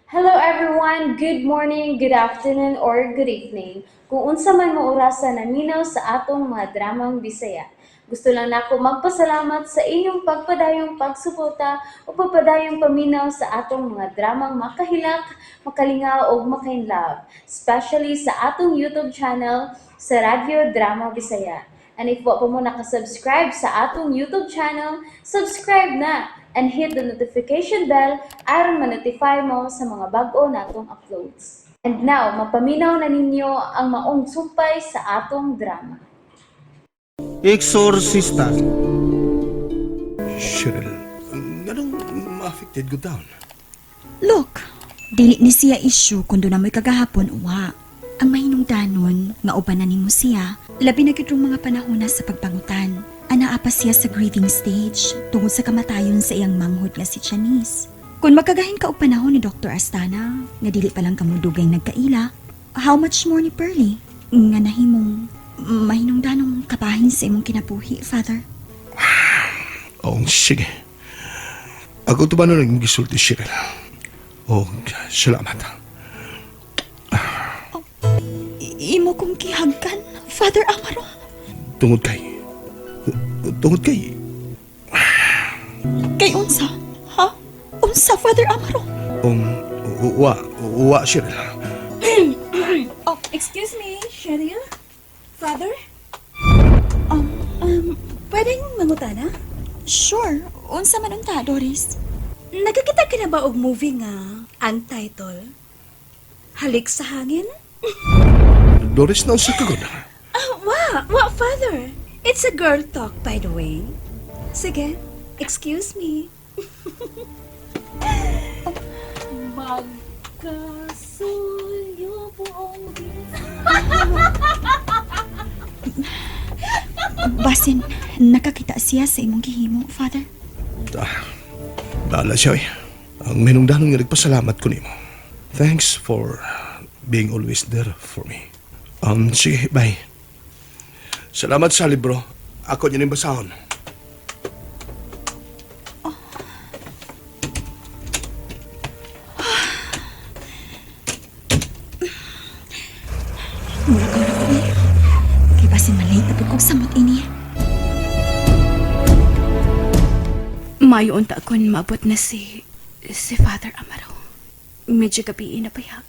Hello everyone! Good morning, good afternoon, or good evening. Kung unsa man mo orasa naminaw sa atong mga dramang Bisaya. Gusto lang nako magpasalamat sa inyong pagpadayong pagsuporta o pagpadayong paminaw sa atong mga dramang makahilak, makalingaw ug makainlove, especially sa atong YouTube channel sa Radyo Drama Bisaya. And if wa pa mo nakasubscribe sa atong YouTube channel, subscribe na and hit the notification bell aron ma-notify mo sa mga bag-o natong uploads. And now, mapaminaw na ninyo ang maong sumpay sa atong drama. Exorcista. Cheryl, nganong ma-affected gud taon? Look, dili ni siya issue kung doon mo'y kagahapon uwa. Ang mahinungdanon nga uban na nimo siya, labi na gyud rong mga panahon na sa pagpangutan. Anaa pa siya sa grieving stage tungod sa kamatayon sa iyang manghod nga si Janice. Kung magkagahin ka og panahon ni Dr. Astana, nga dili pa lang kamo dugay nagkaila, how much more ni Pearly? Nga nahimong mahinungdanong kabahin sa imong kinabuhi, Father. Oh, sige. Ako tubanon ang gisulti, Cheryl. Oh, salamat. Imo kong gihagkan, Father Amaro. Tungod kay Kay unsa? Ha? Unsa, Father Amaro? Wa, Cheryl. Oh, excuse me, Cheryl? Father? Pwedeng mangutana? Sure. Unsa man unta, Doris? Nakakita ka na ba og movie nga ang title? Halik sa Hangin? Doris, na unsa ka gud? Ah, wa, Father. It's a girl talk, by the way. Sige, excuse me. Magkasuyo buong Basin, nakakita siya sa imong gihimo, Father. Ah, bahala siya eh. Ang mahinungdanon nga nagpasalamat ko nimo. Thanks for being always there for me. Sige, bye. Salamat sa libro. Ako niya ning basahon. Mura ka na ko eh. Kay basin malate na pud kog samot ini. Mayo unta kon maabot na si Father Amaro. Medyo gabi na baya.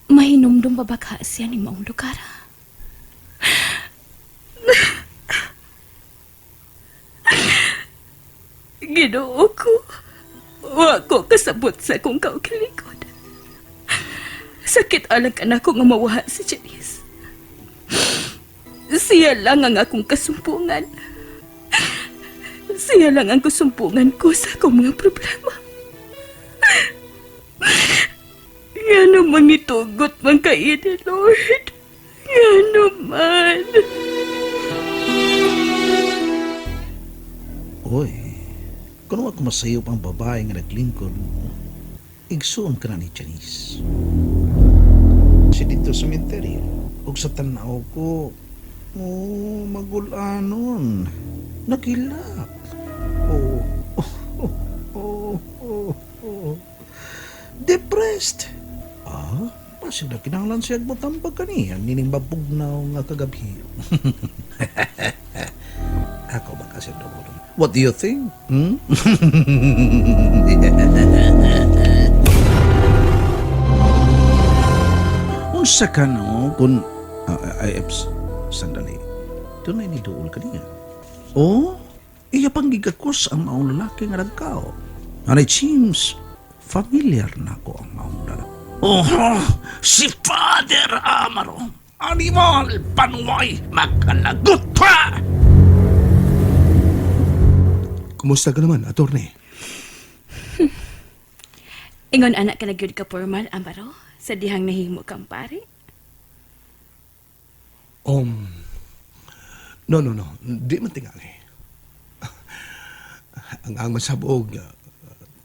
Mahinumdum ba baka siya ni maong lugar? Ginoo ko. Wa ko kasabot sa akong kaugalingon. Sakit alang ka nako nga mawaha si Janice. Siya lang ang akong kasumpungan. Siya lang ang kasumpungan ko sa akong mga problema. Nga naman nitugot man kaini, Lord. Nga naman. Oy, kung ako masayop ang babae nga naglingkod, igsuon ka na ni Janice. Si dito sa menteryo, ug sa tanaw ko, oh, magulanon. Nagilak. Oh. Depressed. Ah, basig na kinahanglan siya motambag kaniya, nining mabugnaw nga kagabi. Ako ba kasi doon? What do you think? Hmm? Unsa ka no kung ay, eps, sandali. Dunay ni duol kaniya. Oh, iya pang gigakos ang maong lalaki nga nagkao. And it seems familiar na ko ang maong lalaki. Oh, si Father Amaro. Animal, panuway, makalagot pa! Kumusta ka naman, attorney? Ingon anak ka na gyud ka formal, Amaro, sa dihang nahimo kang pare. No, no, no. Di man tingali. Ang masabog,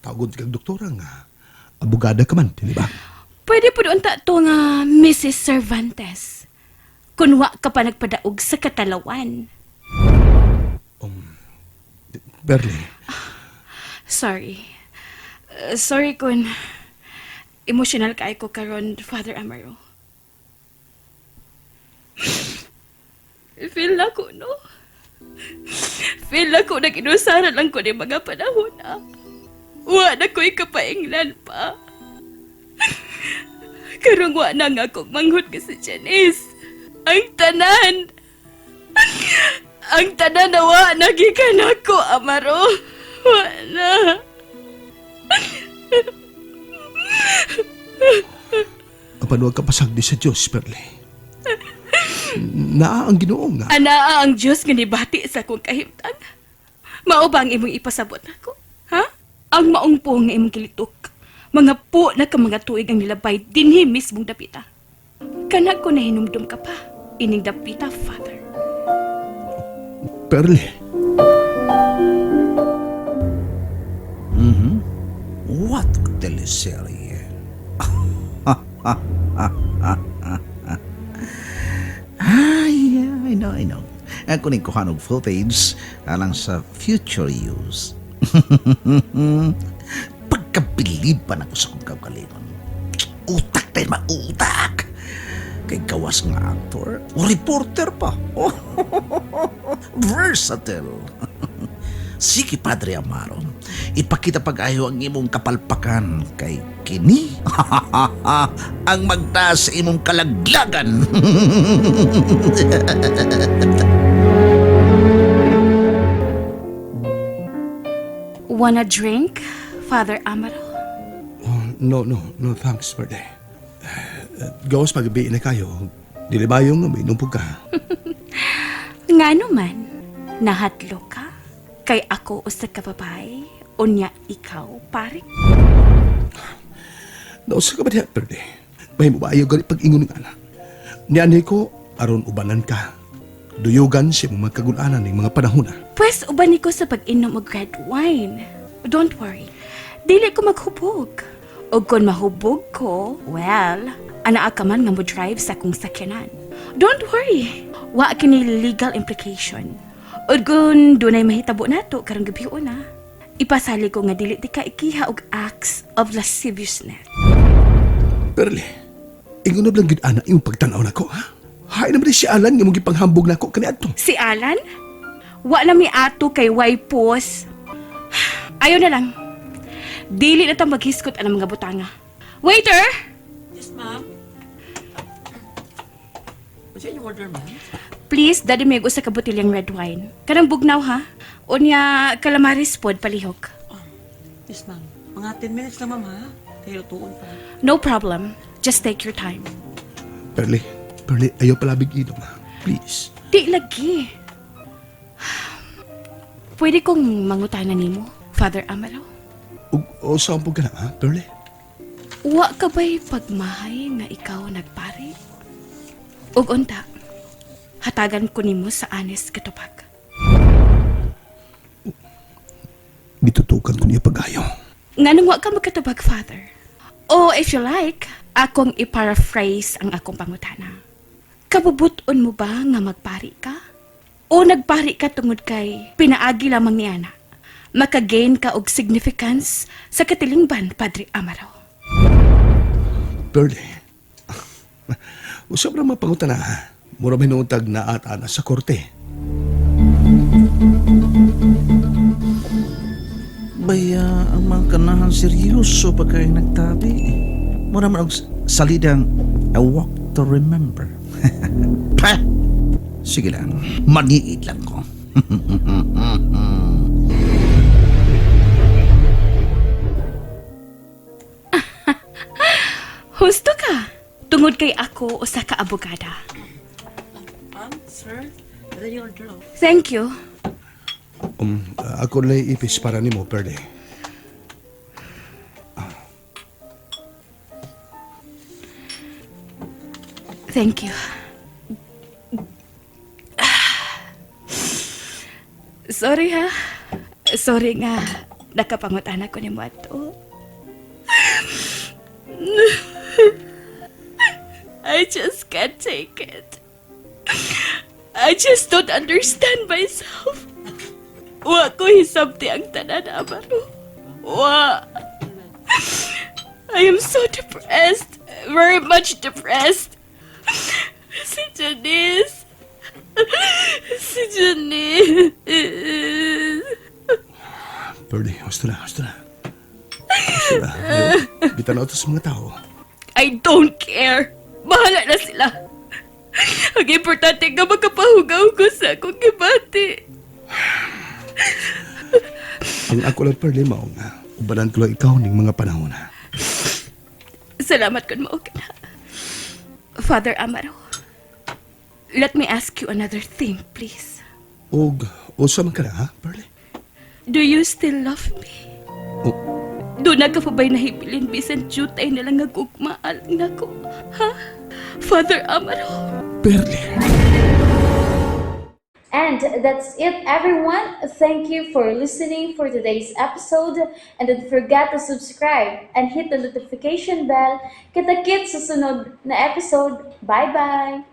tawag kag doktora nga, abogada ka man, di ba? Pwede po doon ta to nga Mrs. Cervantes. Kun wa ka pa nagpadaog sa katalawan. Berly, Sorry. Sorry kun Emotional kay ko karon, Father Amaro. Feel na ko, no? Feel na ko nag-inusaran lang ko ni mga panahon na. Wa na ko'y kapainglan pa. Karong wa na nga akong manghod ka si Janice. Ang tanan! Ang tanan na wa na gikan ako, Amaro. Wa na. Apan huwag ka pasagdi sa Diyos, Perle. Naa ang Ginoo nga. Anaa ang Diyos nga nibati sa akong kahimtang. Mao ba ang imong ipasabot nako? Ha? Ang maong po nga imong kilitok. Mga po na ka mga tuig ang nilabay dinhi mismong dapita. Kana ko nahinumdum ka pa. Ining dapita, Father. Perle, What a teleserye. Ay, yeah, I know, I know. Ako ni kuha og footage alang sa future use. Pagkabiliban ako sa kong kaugalingon. Utak tayo mautak! Kay gawas nga actor o reporter pa. Versatile. Sige, Padre Amaro. Ipakita pag-ayo ang imong kapalpakan kay kini ang magtaas sa imong kalaglagan. Wanna drink, Father Amaro? Oh, no, no, no, thanks, Perle. Gawas pagabi na kayo. Dili ba yung uminom po ka? Nga naman, nahatlo ka? Kay ako usa ka babae, unya ikaw, pare. Nausa ka ba diha, Perle? May mo ba ayaw gali pag-ingon ng anak? Nianhi ko, aron ubanan ka. Duyugan siya mong magkagulanan ng mga panahon na. Pwes uban ko sa pag-inom og red wine. Don't worry. Dili ko maghubog. Og kung mahubog ko, well, anaa ka man nga mo drive sa akong sakyanan. Don't worry. Wa kini legal implication. Og kung dunay mahitabo nato karong gabi una, ipasali ko nga dili ti ka ikiha og acts of lasciviousness. Perle, ingon na lang gid ana imong pagtan-aw nako, ha? Hay naman si Alan nga mong gipanghambog nako kaniadto. Si Alan? Wa na mi ato kay Waypos. Ayaw na lang. Dili na ta maghiskot ang mga butanga. Waiter! Yes, ma'am. What's your order, ma'am? Please, dadi may usa ka botilyang red wine. Kanang bugnaw ha. Unya calamaris pod palihog. Yes, ma'am. Mga 10 minutes lang, ma'am, ha? Kaya lutuon pa. No problem. Just take your time. Perle, Perle, ayaw palabig inom, ha? Please. Di lagi. Pwede kong mangutana nimo, Father Amaro? Ug o saan po ka na, ha, Perle? Wa ka ba'y pagmahay nga ikaw nagpare? Ug unta, hatagan ko nimo sa anes katupag. Gitutukan ko niya pag-ayaw. Nganong wa ka magkatubag, Father? O if you like, akong i-paraphrase ang akong pangutana. Kabubuton mo ba nga magpari ka? O nagpari ka tungod kay pinaagi lamang ni Ana? Makagain ka og significance sa katilingban, Padre Amaro. Perle, usap na mapangutan na, ha? Mura may nuntag na at ana sa korte. Baya, ang mga kanahan seryoso pa kayo nagtabi. Mura man og salidang A Walk to Remember. Pa! Sige lang, maniid lang ko. Husto ka! Tungod kay ako usa ka abogada. Ma'am, sir, dala yung order, oh. Thank you. Ako na ipis para nimo, Perle. Thank you. Sorry ha. Sorry nga. Nakapangutan ako ni Mato. I just can't take it. I just don't understand myself. Wa ko hisabti ang tanan, Amaro. Wa. I am so depressed. Very much depressed. Si Janice. Si Janice. Pearly, gusto na, gusto na. Gusto na. Bitanaw to sa mga tao. I don't care. Bahala na sila. Ang importante nga makapahugaw ko sa akong gibati. Ang ako lang, Pearly, mao nga. Ubanan ko lang ikaw ning mga panahon na. Salamat kun mao ka na. Father Amaro, let me ask you another thing, please. Og, usa man ka na, ha, Pearly? Do you still love me? Oh. Doon na ka pa ba'y nahibilin bisan jutay na lang nagugmaal nako? Ha? Father Amaro? Pearly. And that's it, everyone. Thank you for listening for today's episode. And don't forget to subscribe and hit the notification bell. Kita-kits sa sunod na episode. Bye-bye!